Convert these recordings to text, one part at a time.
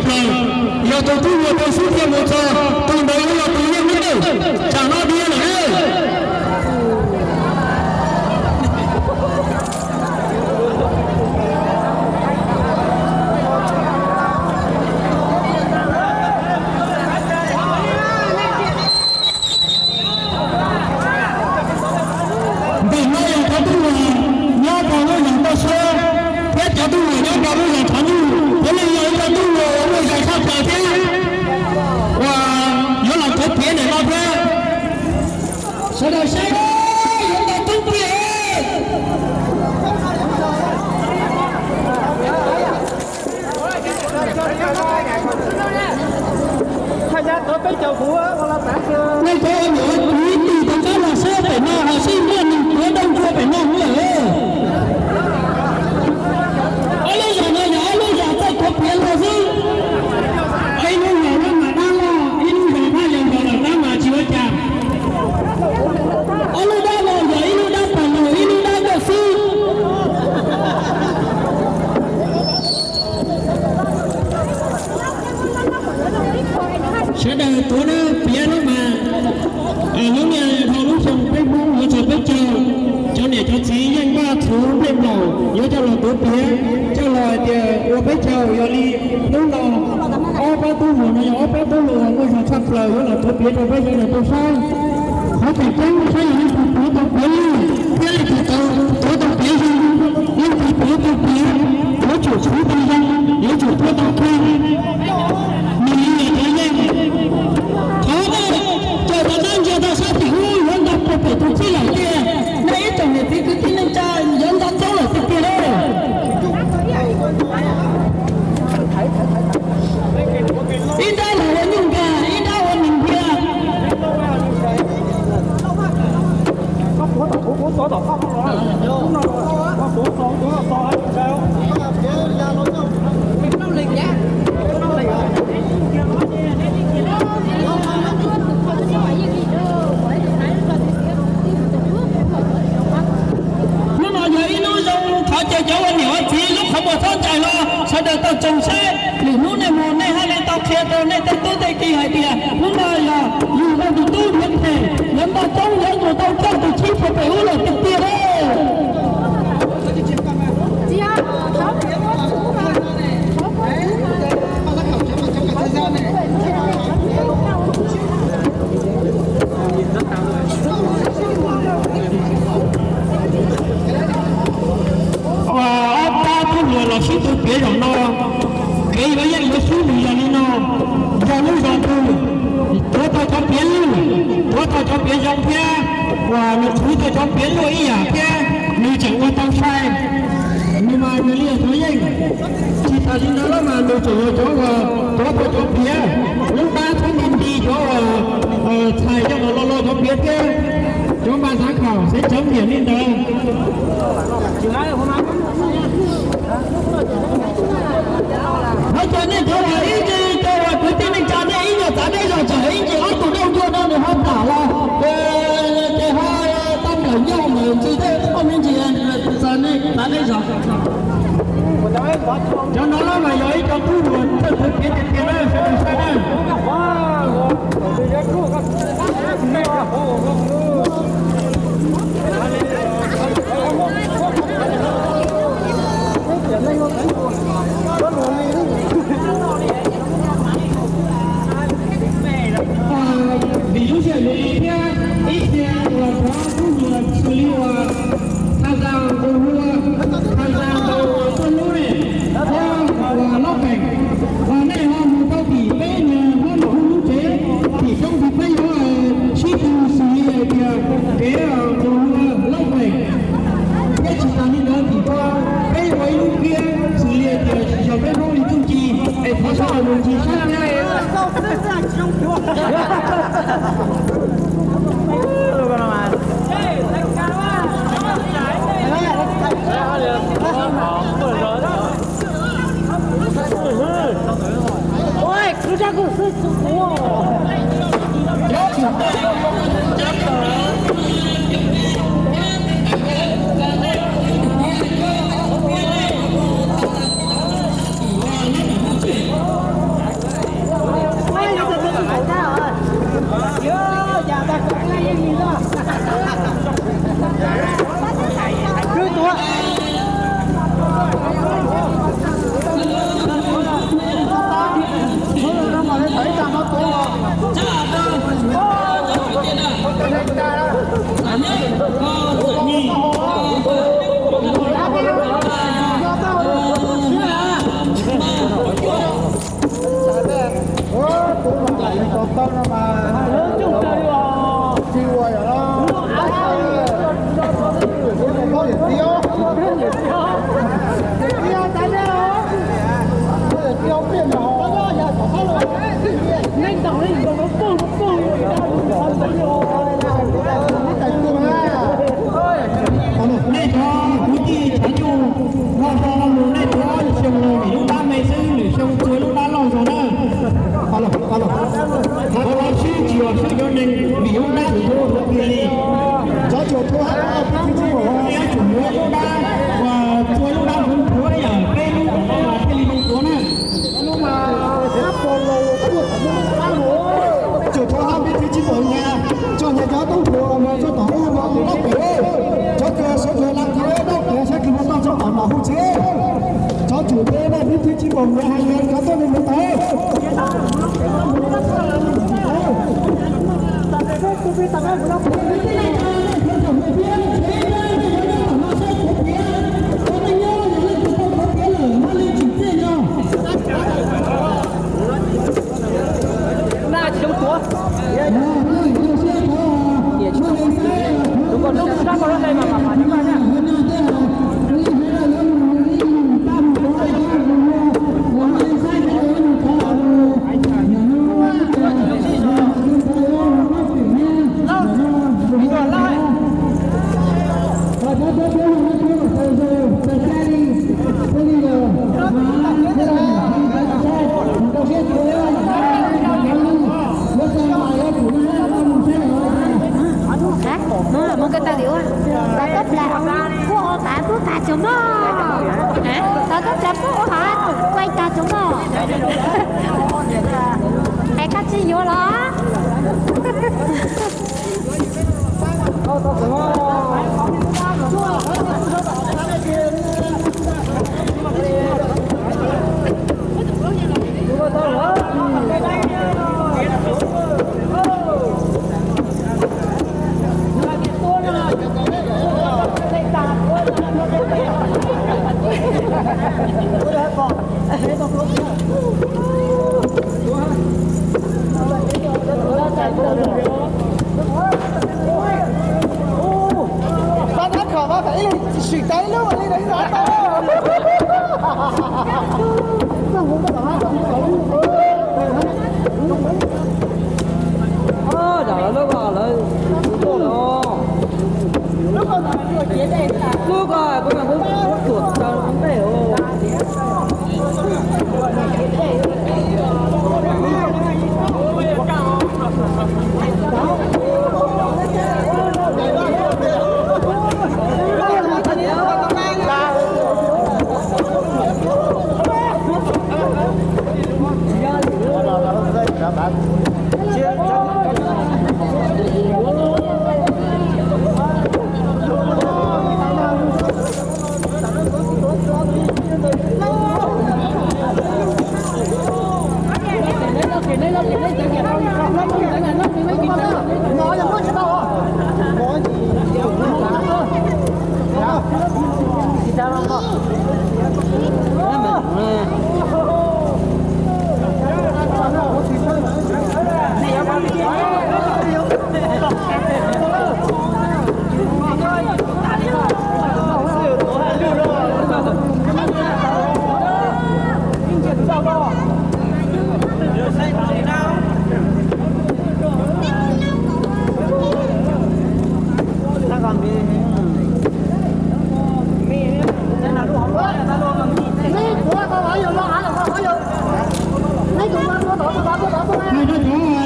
plaws, yog tus tub hluas rau xwb thiaj mus txog, tus ntawd yuav yog tus yeej lub ntuj. Tsam no dhia lawm na. Ntawm no yog cov tub hluas nyob rau lub zos Toj Siab thiab cov tub hluas nyob rau lub zos Tshav Nyuj, puav leej yog ib co tub hluas muaj zog tshaj plaws thiab uas yuav los tuav piav ntawm no thiab. Sawv daws saib, yuav tau tub piav. Nej cov uas nyuam qhuav tiv tus qab los saib pem no ho sib muaj neeg tuav nroj ntsuag pem no huv lawm. Ob lub zos no yog ob lub zos txawj tuav piav luag xwb. Ib lub zos Mab Mam dab loj, ib lub zos Phaj Yas Yos Los Dab mas tsis ua cas. Ob lub dab no yog ib lub dab pog laug ib lub dab nkauj xwb. Sawv daws tuav na, piav no mas, lub niaj dhau lub xyoo peb Hmoob yuav txog peb caug, cov niam cov txiv yeej npaj txhuv nplej nplaum yuav coj los tuav piav, coj los hais tias ua peb caug. Yog li hnub no ob pab tub hluas no yog ob pab tub hluas uas muaj zog tshaj plaws yuav los tuav piav rau peb sawv daws tau saib. Qhov tseem ceeb saib yog leej twg tuav tau piav lwj thiab leej twg tuav tau piav zoo, leej twg tuav tau piav, yuav tsum txhuv tau zoo, yuav tsum tuav tau kiag, nws li yog cov yeej. Qhov no caum rov qab ntsia rau sab tim ub yuav nto puag pem tus txij lawm tiag. Nej ib tsoom niam txiv kwv tij neej tsa, yuav nto txob lawm tiag tiag lauj. Ib nrab los ua nyuj npias, ib nrab ua neeg npias. Hnub no yog ib hnub zoo, thov caw cov ua niam ua txiv lub qhov muag txhob ncaim los sawv daws tau tsoom saib. Lwm hnub nej mus nej haj li tau qhia rau nej tej tub tej ki hais tias hnub no yog yug tau tus tub yuav them, yuav npaj coob, yuav mus tau coj tus tshib puag pem ub lawm tiag tiag lauj. Ob pab tub hluas los sib tw piav zaum no, kev yuav yeej yuav swb nws yog li no. Yog lub zos twg tuav tau cov piav lwj, tuav tau cov piav zoo thiab uas nws qhwv tau cov piav luaj ib yam thiab nws tseem ua tau sai, nws mas nws li yog cov yeej. Tsis tas li ntawd los mas nws tseem yog cov uas tuav tau cov piav lub dab thiab nti nti cov uas txhais coj los lo lo cov piav thiab. Cov npaj xav khaum xeev cov niam li ntawd. Thov caw nej cov uas ib ntsis cov uas kwv tij neej tsa nej ib nyuag txav deb zog tsam ib ntsis ob tug dauj ncua no nws ho plam los ces ho tau nplawm nyoj ntawm ntsis tej tuaj me ntsis txav nej txav deb zog. Cov no los mas yog ib co tub hluas txawj tuav piav tiag tiag na, sawv daws saib na. Vim lub sij hawm yuav li thiab ib txhia uas cov tub hluas xws li uas tham zas nqus hlua, tham zas ntaus tuaj lub ne, thiab uas Lauj Peem, uas nej ho mus tau tim peb niag hmoob nraum lub tsev, tim roob tim peb yuav sib tw xws li hais tias kev nqus hlua Lauj Peem. Thiab tsis tas li ntawd tim ko peb ua ib lub kiab xws li hais tias yog peb hmoob li txuj ci, es thov sawv daws mus ncig saib thiab. Nej cov kwv tij cov nyuj, loj hlob los nej tuav xyoo los vim lub dab me xwb, lwm xyoo tuav lub dab loj zog na. Thov los sib tsis yog sib cov neeg vim lub dab tus ntxhua tus kiag li. Cov cuam thuav hab, sib tsis yog sib yuav lub dab, uas tuav lub dab ntxhua ntxhua yam peb lub thiaj li zoo tuav na. Cuam thuav hab peb twb tsis pom nyas, tso nyas cov tub hluas mus txog tom ub no tus loj pem, cov kws sawv dlawg la kws dawb kiag saib kws mus txog txog tom no hu tsev. Cov cuam peb na peb twb tsis pom nyas hais nyas cov tuaj li mus tau. Hab, no muab koj tau diam ua, tau koj plam puab ua hav, puab tag tsuag mog. Tau koj plam puab ua hav, kuaj tag tsuag mog. Es koj tsis yuav los? Hais rau cov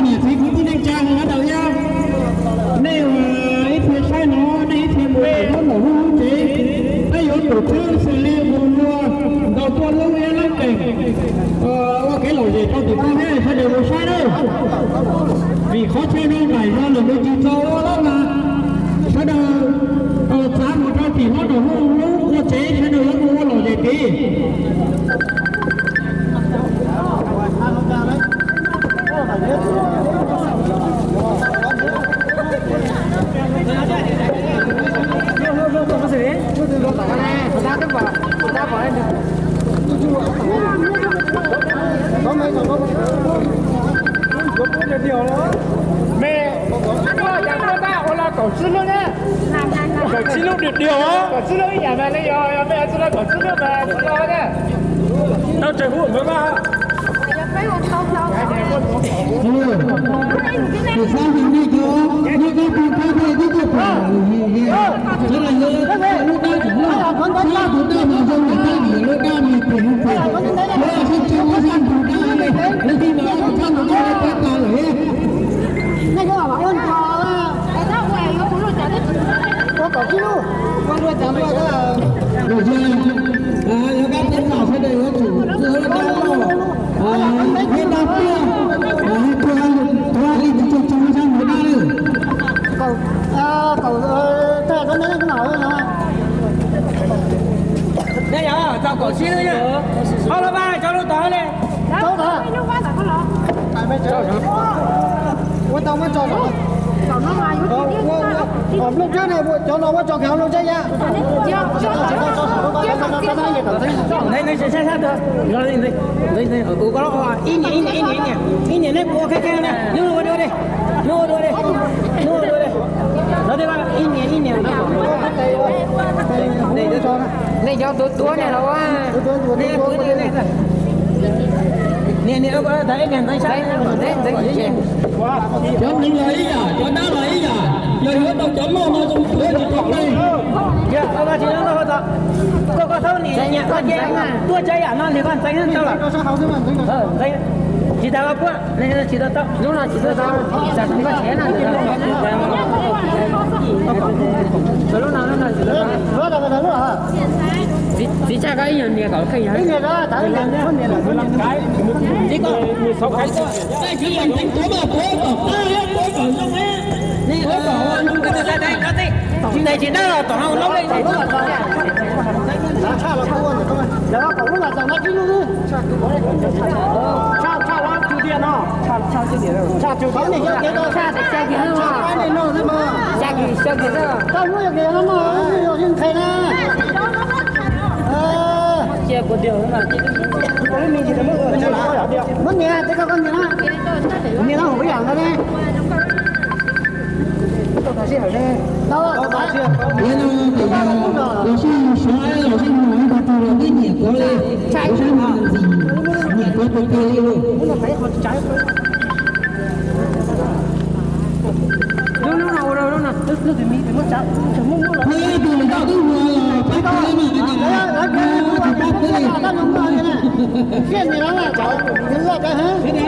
niam txiv kwv tij neej tsa sawv daws thiab, nej ua ib txhia saib no, nej ib txhia mus lub nraum lub lub tsev, peb yuav tsum txhawb xws li mus nua ntaus tuaj lub iab lub qees, ua kev lom zem rau tim no thiab sawv daws mus saib nawb. Vim qhov chaw no nraim no lawm nws tsis txaus ua lawm mas sawv daws txav mus rau tim no nraum lub lub ua tsev, sawv daws yuav mus ua lom zem tid. Me, koj yam koj tab ua los kaum tsib lub ne. Kaum tsib lub diam diam os. Kaum tsib lub ib yam mas li yog, yog me tsis los kaum tsib lub mas tsis los ne. Tau tseg hub npawg mas. Tus xav yog nej cov, nej koj tus koj thiaj twb tuaj pom lus yog, sawv daws yog lub dab tseem loj, sab tus dab mas zoo li tab nim lub dab mas phem phem, lawv sib tso sab tus dab li, lawv thiaj mas ob tug txhob mus nrog lawv pab tau lawm. Lus yog, lawv kab peb los sawv daws yuav tsum txua lub dab loj, thiab dab tuag, thiab tuag li tus tso tso sab tus dab lawm. Nej yog tau kaum tsib lub, ob lub pab tso lub tod li. Ua tau muab tso, Nplooj Tsab ne, cov no muab tso kiag Nplooj Tsab ya. Neb saib sab twg, kuv ko ib niam ib niam ib niam ib niam, neb kuv ua kheej kheej ne, neb ua dua di, neb ua dua di, neb ua dua di. Lov tej ib niam ib niam. Nej cov tuav tuav ne los ua, nej tuav tuav ne. Niam niam, ntxeev ntxeev, cov neeg los ib yam, cov dab los ib yam, yog yuav tau cov loj no zoo tuav tsis tau leej. Koj, koj txhob niam niam, koj cia tuaj tsav yam no nws koj ntxeev tau lawm. Tsis tas koj puab, tsis tau tau, lub no tsis tau tau, tsam koj tshev na. Lub no, lub no tsis tau tau. Txiv tsaj koj ib nyuag nias kom kheej yog. Txiv koj, nej ua kom zoo, nej ua kom zoo, nej tsis dab los tom no lub leej. Muab nias, tej koj koj nias na. Nias no hauv ib yam ntawd ne. Los sib suav los sib nug ib tug twg los twb nyiam kuv li. Kuv sab no ntxim nyiam kuv tus twg li lauj. Lub no ua rau lub no, ib tug lwm tus twb ua los pab kuv li mas, tus pab kuv li.